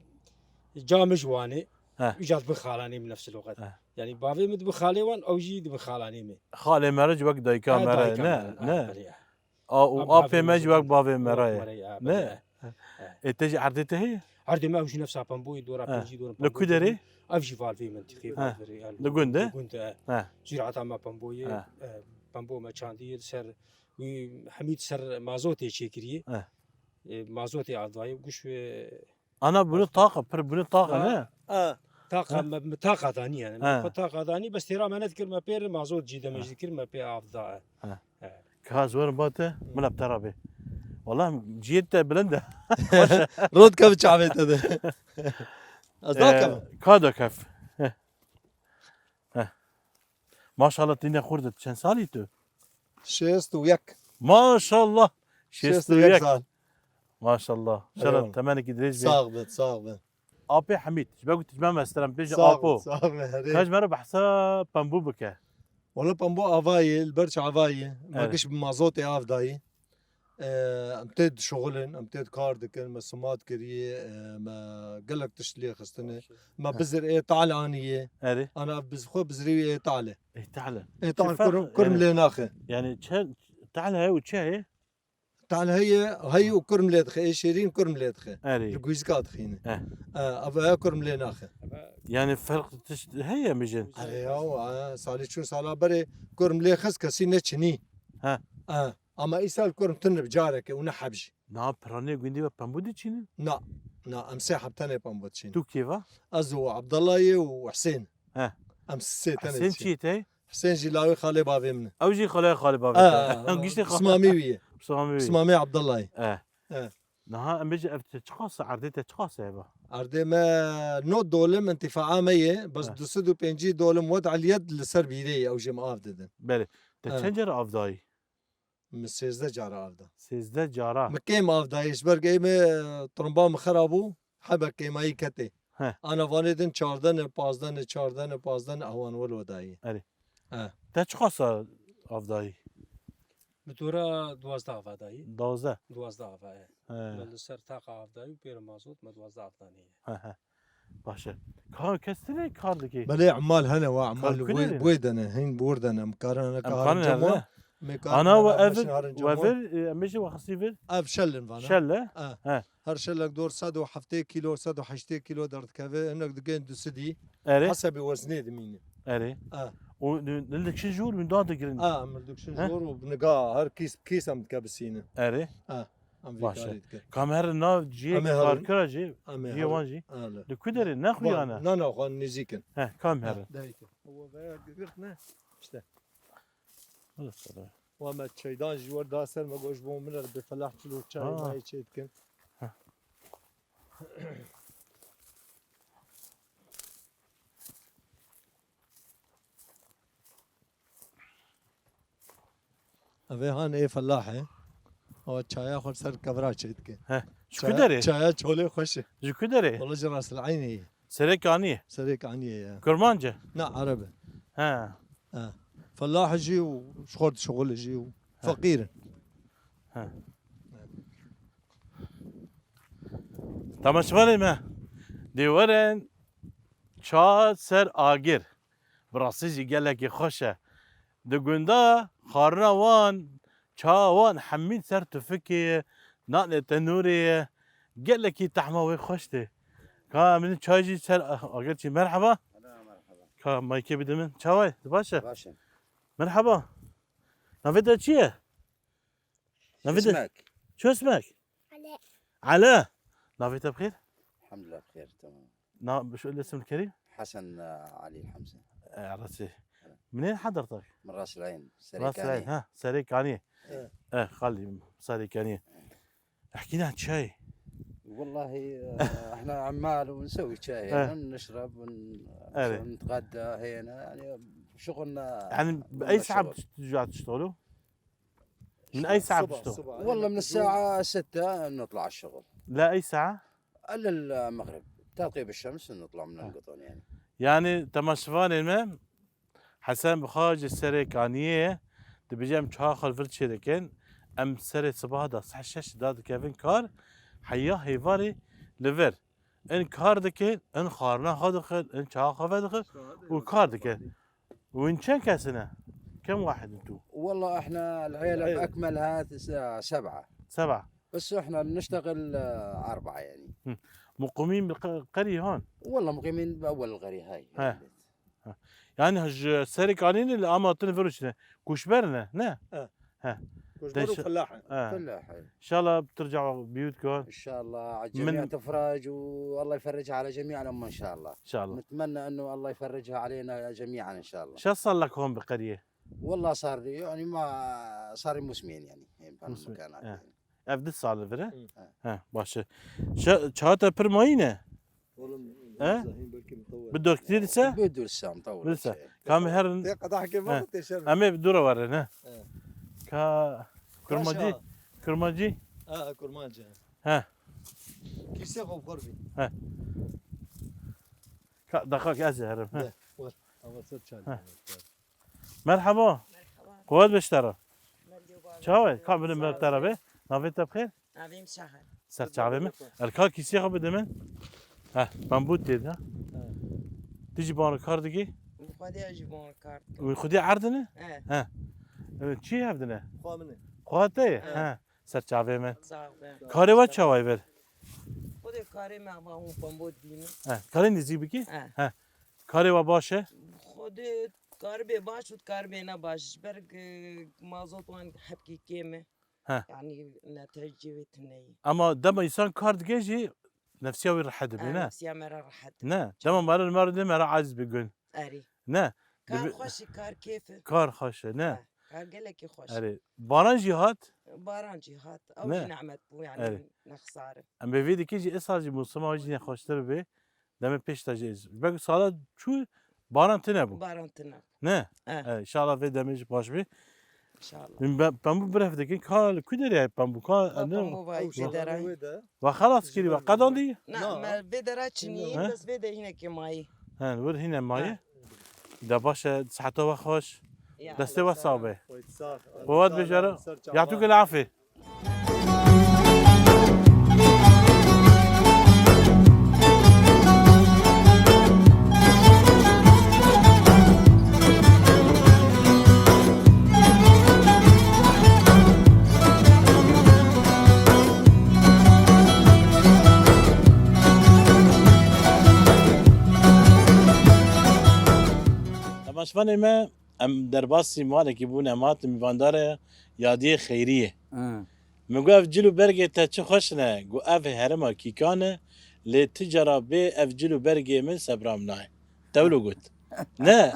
ca min ji wan e. Eh. Wî ja dibe xalanê min nefs el wexet. Eh. Yanî bavê min dibe xalê wan, ew jî dibe xalanê min. Xalê me re ji wek dayika Eh, me re, dayika ne? Me re, Ne? eh, belê, eh. A, û Ev apê bavê me jî wek bavê me re ye. Wek me re ye, Ne? belê, e. E. Ê te jî erdê te heye? Erdê me ew jî nefsa pemboyê dora He. pêncî dora Li ku derê? Ev jî valvê min tixê He. valverê, yani. Li gund e? Li gund e. He. Zîrata me pemboyê, He. e, pembo me çandî ser wî hemî ser mazotê çêkirî. He. E, mazotê avdayê guş wê Ana bunu taqa, pir bunu taqa ne? Ha, taqa, Ha? me, me taqa danî yani. Ha. Me xwe taqa danî, bes têra me nedikir, me pê re mazot cî demej Ha. dikir, me pê av da. Ha. Ha. Ka ez werim ba te, min ap te rabê. Wala ciyê te bilind e. Rot kev çavê te de. Ez Ee, nakevim. Ka da kev. Heh. Heh. Maşallah tîne xurt, çend salî tu? Şêst û yek. Maşallah. Şêst û yek. Şêst û yek sal. Maşallah. Eyvallah. Şeref temenekî dirêj be. Sağ bin, sağ bin. Apê Hemîd, ji ber ku tu ji me mestir em bêje Sağ bin, apo. Sağ bin, herê. Ka ji me re behsa pembû bike. Wala pembû avayê, li ber çavayê. Me Evet. giş bi mazotê av dayî. Ee, em tê dişuxulin, em tê kar dikin, me simat kiriye, ee, me gelek tişt lê xistine. Me bizir ê tal aniye. Erê. Ana biz xwe bizirî ê tal e. Ê tal e. Ê tal Çi ferq, kurm, kurm erê. lê naxe. Yani çe, tal heye û çi heye? Tal heye, hey û kurm lê dixe, ê şêrîn kurm lê dixe. Erê. Li gûzika dixîne. Eh. Ee, ev heye kurm lê naxe. Yani ferq tişt heye mijin? Erê ya, ee, salê çûn sala berê kurm lê xist kesî ne çinî. Ha. Ee. Ama îsal kurm tune bi careke û ne heb jî. Niha piranê gundî ve pembû diçînin? Na, na, em sê heb tenê pembû diçînin. Tu kê va? Ez û Abdullayê û Husên. He. Em sê tenê Husên diçînin. Çi ye te? Husên jî lawê xalê bavê min e. Ew jî xalê xalê bavê Ha, te. Giştê xalê. Pismamî wî ye. Pismamî wî. Pismamê Abdullayê. He. He. Niha em bêjin ev te çiqas e, erdê te çiqas e eva? Erdê me no dolim întifaa me ye, bes He. du sed û pêncî dolim wed eliyet li ser bîrê ye, ew jê me av didin. Belê. Te He. çend car av dayî? Min sêzdeh cara av da. Sêzdeh cara. Min kêm av dayê, ji ber ku ê me, e, tromba min xera bû, hebe kêmayî ketê. He. Ana vanê din çardeh ne, pazdeh ne, çardeh ne, pazdeh ne, ewan wilo dayê. Erê. He. Te çiqas av dayî? Bi dora duwazdeh ava dayî. Duwazdeh? Duwazdeh ava, e. He. Me li ser taqa av dayî û pê re mazot me duwazdeh av danê ye. He, he. Baş e. Ka kes tune kar dike? Belê, emal hene wa, emal Kar li wê, kunerê? wê de ne, hîn bi wir de ne. Em karin ne Em karin karin cem herin wa, ne? me karin Ana herin we ev evir, meşin herin cem we wa. vir, e, em bêjin we xistî vir? Ev şel in vana. Şel e? E. He. Her şelek dor sed û heftê kilo, sed û heştê kilo derdikeve, hinek digên du sedî. Erê. Hesabê weznê dimîne. Erê. E. Û li, li dikişin jor min da digirin. E, em li dikişin He? jor û niga her kîs, kîs em dike bisîne. Erê. E. Em vî Baş e. karî dikin. Ka em herin nav cihê Em ê herin. karkira jî, Em ê cihê herin. wan jî. Hele. Li ku derê? Ne xuya ne? Na, na, xwe nêzîk in. He, ka em Ha, herin. dayîk in. Ew veya girt ne? İşte. Hala sonra. Wa me çeydan jî wer da ser me goş bo min re bi felah çilo çay Ha. mayê çê dikin. Ha. Evê han ê felah e. Ew çaya xwe ser kevra çêdike. He. Ji ku Çaya, derê? çaya çolê xweş e. Ji ku derê? Wala ji Ras El Eynê ye. Serê Kaniyê? Serê Kaniyê ye. Kurmanc e? Na, Ereb e. He. He. Felah jî û ji xwe dişuxule jî û He. feqîr in. He. Temaşevanê me, dê werin ça ser agir. Bi rastî jî gelekî xweş e. Di gunda xwarina wan, çawa wan hemî ser tufikê ye, nanê tenûrê ye. Gelekî tehma wê xweş tê. Ka min çay jî ser agir çî. Merheba. Merheba, merheba. Ka maykê bide min. Çawa ye? Tu baş e? Baş e. Merheba. Navê te çi ye? Navê te? Çosmek. Çosmek? Ele. Ele. Navê te bi xêr? Elhamdulillah bi xêr, temam. Na, bi şu isim Kerîm? Hesen, e, Elî Hemse. E, rastî. Evet. منين حضرتك؟ من راس العين، راس العين، سريكانية. ها، سريكانية. إيه. إيه، خلي سريكانية. احكي لنا شوي. والله، آه، احنا عمال ونسوي شاي هنا، نشرب ون-، ونتغدى هنا، يعني شغلنا يعني بأي ساعة بتش-، بترجعوا تشتغلوا؟ من أي ساعة الصبح، بتشتغلوا؟ الصبح، والله يعني من الساعة ستة نطلع الشغل. لا، أي ساعة؟ إلا المغرب، تغيب الشمس نطلع من القطن يعني. يعني تماشفانê me, Hesen bi xwe ji Serê Kaniyê ye, dibêje em çawa xwe li vir çêdikin, em serê sibaha de saet şeş de dikevin kar, heya hêvarê li vir. In kar dikin, in xwarina xwe dixin, in çawa xwe vedixin û kar dikin. وين çend kes ne? كم واحد انتو؟ والله احنا العيلة بأكملها تس-، سبعة. سبعة. بس احنا بنشتغل، آه، أربعة يعني. مقيمين بالقرية هون؟ والله مقيمين بأول القرية هاي. ها. ها. Yani ji Serê Kaniyê ne, ama tine vir çine. Koçber ne? Ne? He. He. Koçber û felah. He. فلاح. إن شاء الله بترجعوا بيوتكم. إن شاء الله على الجميع من تفرج والله يفرجها على جميع الأمة إن شاء الله. إن شاء الله. نتمنى إنه الله يفرجها علينا جميعا إن شاء الله. شو صار لك هون بالقرية؟ والله صار لي، يعني، ما صار لي موسمين، يعني، هين بهالمكان هذا، يعني. Ev du sal li vir e? Hı. He, baş e. Çawa te pir mayî ne? Oğlum, he? Zahîm belkî mutewwir. Bi doktor dise? Bi doktor dise, mutewwir. Dise. Kam her. Te qedahkê, he, baba, te şer. Em ê bi dû re werin, he? He. Ka kurmacî, kurmacî? Ha, kurmacî. He. Kîsê xwe bi xwe bî. He. Ka, daxak ez ê herim, he. De, wer. Ama ser çay. He. Merhaba. Merhaba. Quwet be ji te re. Merhaba. Çawa ye? Ka binin me te re be. Navê te bi xêr? Navê min Şahan. Ser çavê min. El ka kîsê xwe bide min. Heh, pembû tê de. He. Tu jî bana kar dikî? Xwedê jî bana kar dikim. Wî xwedê erdine? He. He. E, çi hevdine? Xwe min e. Xwe te ye? He. He. Ser çavê min. Sağ ol. Karê we çawa ye ver? Xwedê karê me va hûn pembû dibînin. He. Karê nêzîk bikî? He. He. Karê we baş e? Xwedê karê bê baş û karê bê ne baş. Ji ber, e, mazot wan hebkî kêm e. He. Yanî netecê wê tune ye. Ama dema însan kar dike jî nefsiya wî rehet dibe, ne? Nefsiya me re rehet dibe. Ne? Dema meriv li me re dê me re aciz bi gun. Erê. Ne? Kar xweş e, kar kêf e. Kar xweş e, ne? He, kar gelekî xweş e. Erê. Baran jî hat? Baran jî hat. Ew jî nehmet bû, yanî nexsar e. Em bi vê dikî jî, îsal jî mûsima wî jî nexweştir bê. Demê pêş de jî, belkî sala çû baran tune bû. Baran tune bû. Ne? He. E, înşallah vê demê jî baş bê. Înşallah. Min be-, pembû biref dikin. Ka li ku derê ye pembû? Ka, ne? Pembû vay vê derê. Ve xelas kirî, ve qedandî? Na, me vê dera çinî, bes vê de hinekê mayî. He, wir hîne mayî. He. De baş e, siheta we xweş. Ya. Destê we sax be. Xwet bijere. Yatûke li afê. Temaşvanê me, em derbasî malekî bûn, em hatin mîvandara yadiyê xeyriyê. Hı. Min got, "Ev cil û bergê te çi xweş ne." Got, "Ev herêma Kîkan e, lê ti cara bê ev cil û bergê min sebra min nayê." Te wilo got. Ne?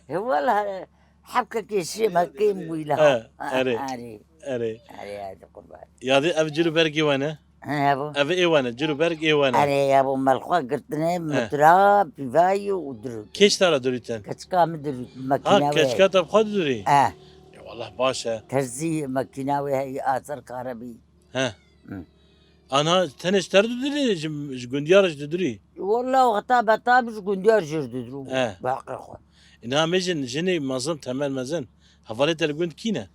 He, wela, hebkekê şêma kêm bûyî la. He, erê. Erê. Erê. Erê, hadi qurban. Yadê ev cil û bergê we ne? He, yabo. Ev ê we ne, cil û berg ê we ne? Erê, yabo, me li xwe girtine, he, mitra, pîvayî û dirût. Kê ji te re dirûtin? Keçika min dirût, makîna wê. Ha, keçika te bi xwe didirî? He. Ya wallah baş e. Terzî makîna wê heyî, aser karebî. He. Hı. Ana tenê ji te re didirî, ji, ji gundiya re jî didirî? Wallah, wexta beta bi ji gundiya re jî didirû. He. Bi heqê xwe. Îna mejin, jinê mezin, temel mezin. Hevalê te li gund kî ne?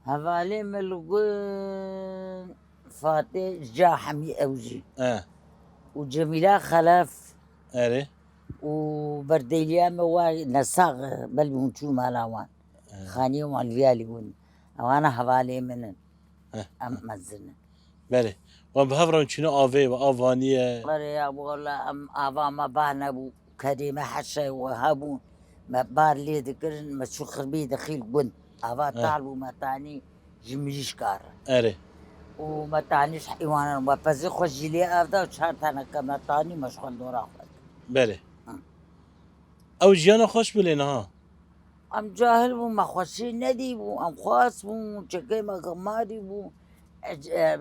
Hevalê me li gund Fatê Ca Hemî ew jî. He. Û Cemîla Xelef. Erê. Û berdêliya me wa nesax, belê hûn çûn mala wan. He. Xaniyê wan li viya li gund. Ewana hevalê min in. Heh. Em mezin in. Belê. Wan bi hev re çîne avê ve, av vaniye. Belê ya, wala em ava me ba nebû. Kedê me heşe we hebûn. Me bar lê dikirin, me çû xirbî dixîl gund. Ava, heh, tal bû, me tanî ji mirîşka re. Erê. Û me tanî ji heywanan, me pezê xwe jî lê ev da û çar teneke me tanî, me ji xwe dora xwe. Belê. Hı. Ew jiyana xweş bû lê niha. Em cahil bûn, me xweşî nedîbû, em xwast bûn, çekê me ximarî bû. E, e,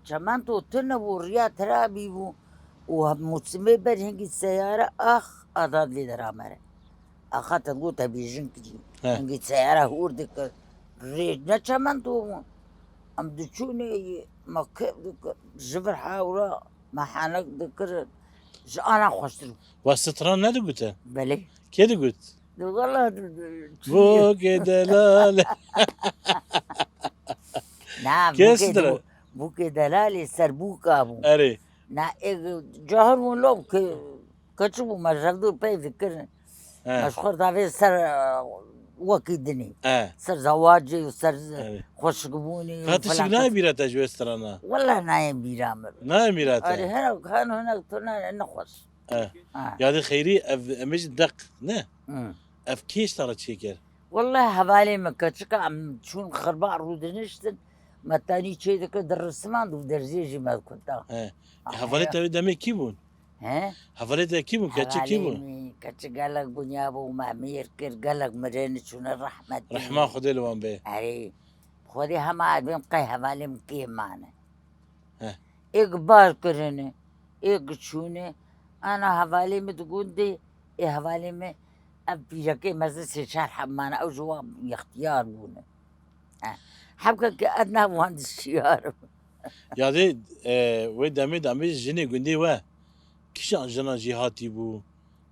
çemento tune bû, riya tirabî bû. Û mûsimê ber hingî seyare ax, adat lê deramere. Axa te got te bêjin kirî. He. Hingî seyare hûr dikir. Rê ne çemento bû. Em diçûnê me kêf dikir. Ji vir hewra me henek dikirin. Ji ana xweştir bû. We stran nedigute? Belê. Kê digot? Wala Bûkê delal. Na, Kes bûkê dire. Bûkê delalê ser bûka bû. Erê. Na, ê, cahil bûn lo ke, keçik bû, me revdû pey dikirin. He. Me ji xwe davê ser, e, wekî dinê. He. Ser zewacê û ser Evet. xweşikbûnê û Ka tişik falan. Nayê bîra te ji wê strana? Wala nayê bîra min. Nayê bîra te? Erê, hinek, heno hinek tu ne, ne xweş. Eh. Ha. Yadê xeyrî ev, em bêjin deq, ne? Hmm. Ev kê ji te re çêkir? Wallahî hevalê min keçika em çûn xirba rûdiniştin, me tenî çê dikir, dirismand û derziyê jî me dikunda. He. Ah, Hevalê he. Te wê demê kî bûn? He? Hevalê te kî bûn? Keçik kî bûn? Hevalê min keçik gelek bunya bû, me mêr kir, gelek mirin çûne rehmetî. Rehma Xwedê li wan bê. Erê. Xwedê hema ez bêm qey hevalê min kê mane. Heh. Êk bar kirine, êk çûne. Ana hevalê min di gundê, ê hevalê min ev pîrekê mezin sê çar heb mane, ew ji wan yextiyar bûne. Eh, hebke ke ez nav wan dişiyar im. Yadê, e, wê demê de em bêjin jinê gundê we kîjan jinan jêhatî bû?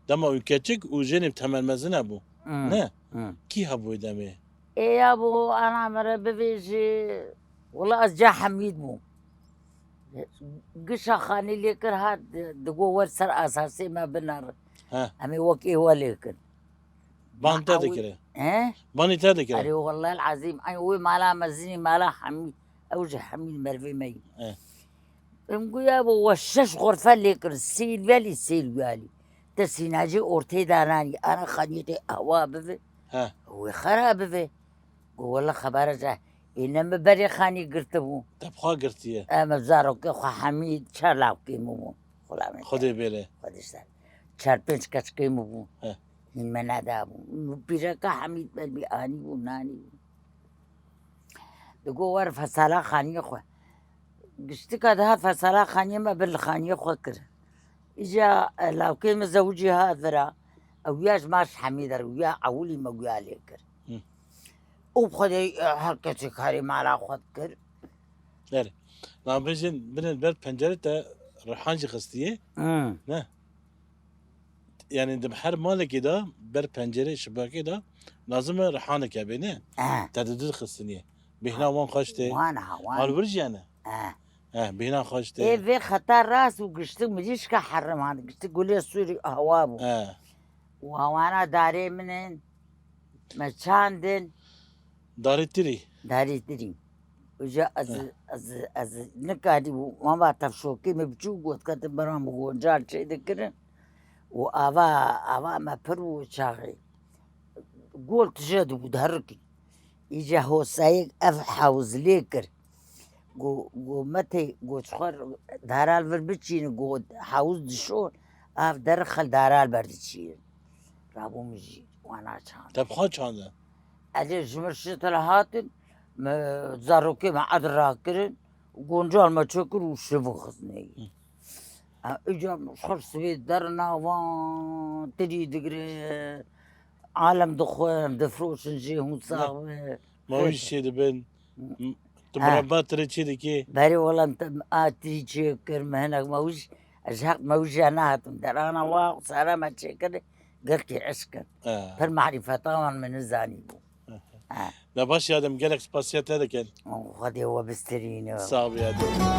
Dema wî keçik û jinê bi temel mezin hebû. Hmm. Ne? Hmm. Kî hebû wê demê? Ê yabo, ana me re bivêjî, wela ez ca Hemîd bûm. Gişa xanî lê kir hat, digo wer ser asasê me binere. He. Em ê wek êwe lê kin. Ban te dikire? He? Banî te dikire? Erê, wellahil ezîm, ey wê mala mezinî, mala Hemîd, ew ji Hemîd mervê me yî. He. Em got yabo we şeş xurfe lê kirin, sêr welî, sêr welî. Te sînacê ortê dananî, ana xaniyê te ewa bive. He. Wê xera bive. Got wela xebera ca, ê ne min berê xanî girtibû. Te bi xwe girtiye. Em zarokê xwe hemî çar lawkê min bûn. Xulamê Xwedê bêle. Xwedê ser. Çar pênc keçikê min bûn. He. Hîn me nedabûn. Pîreka Hemîd ber bî anî bû, nanî bû. Digo wer fesala xaniyê xwe. Giştika dihat fesala xaniyê me bin li xaniyê xwe kir. Îca, e, lawkê min zewicî hat vira. Ew ya ji maş Hemîd er, ya ewilî me guya lê kir. Hı. Û bi Xwedê, e, her kesê karê mala xwe dikir. Erê. Lan bêjin, binên ber pencerê te rihan jî xistiye. Hı. Ne? Yani di her malekê de ber pencerê şibakê de lazim e rihanek hebe, ne? Eh. Te di dil xistiniye. Bêhna wan xweş tê. Wan ha, wan. Alvir jî yani. Eh. Eh, bêhna xweş tê. Ê vê xeta rast û giştik mirîşka herim han, giştik gulê sûrî hewa bû. Eh. Û hewana darê min in, me çandin. Darê tirî. Darê tirî. Uca ez, Eh. ez, ez nikarî bû. Mama tevşokê me biçûk got, ketin beran bi goncal çê dikirin. Û ava, ava me pir bû çaxê. Gol tije dibû, diherikî. Îca hosayek ev hewz lê kir. Go, go me tê, go çixwe daral vir biçînin, go hewz dişon, av derixel daral berdiçînin. Rabû min jî wana çand. Te bi xwe çandin? Elê ji min şitil hatin, me zarokê me ed rakirin, goncal me çêkir û şivixistinê. Hı. Ha, îcar xwe sivê derina wan, tirî digire, alem dixwe, em difroşin jê hûn Ne. sax be. Mawîj çê dibin. Hı. M-, tu Ha. mureba tirê çê dikê. Berê wela em te, a tirî çê kir, me hinek mawîj, ez heq mawîja nehatim. Derana wa sara me çêkir, girkî eşkin. Ha. Pir marîfeta wan min nizanî bû. Ha. Ne baş ya dem gelek spasiya te dikin. Xwedê we bistirîne. Sağ ol ya dem.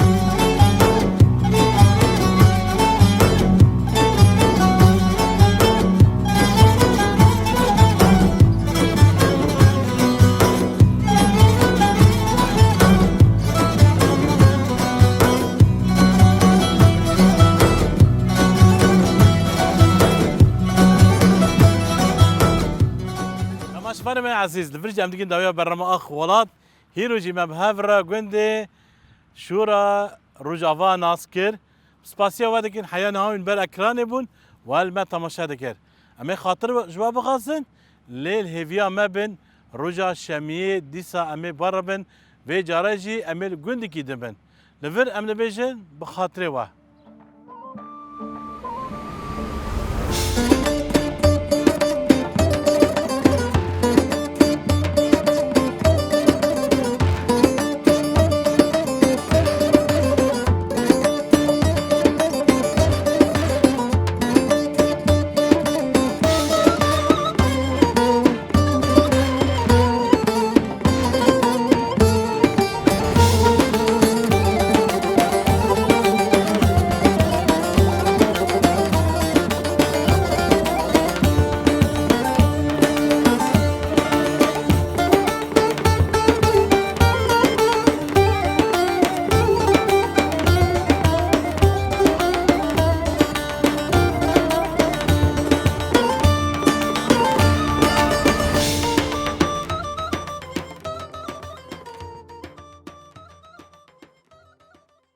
Temaşevanê me ezîz, li vir jî em digin dawiya bernama Ax Welat. Hîro jî me bi hev re gundê Şûra Rojava nas kir. Spasiya we dikin, heya niha wîn ber ekranê bûn, we li me temaşe dikir. Em ê xatir ji we bixwazin, Lê li hêviya me bin, roja şemiyê dîsa em ê beribin, vê carê jî em ê li gundikî din bin. Li vir em dibêjin bi xatirê we.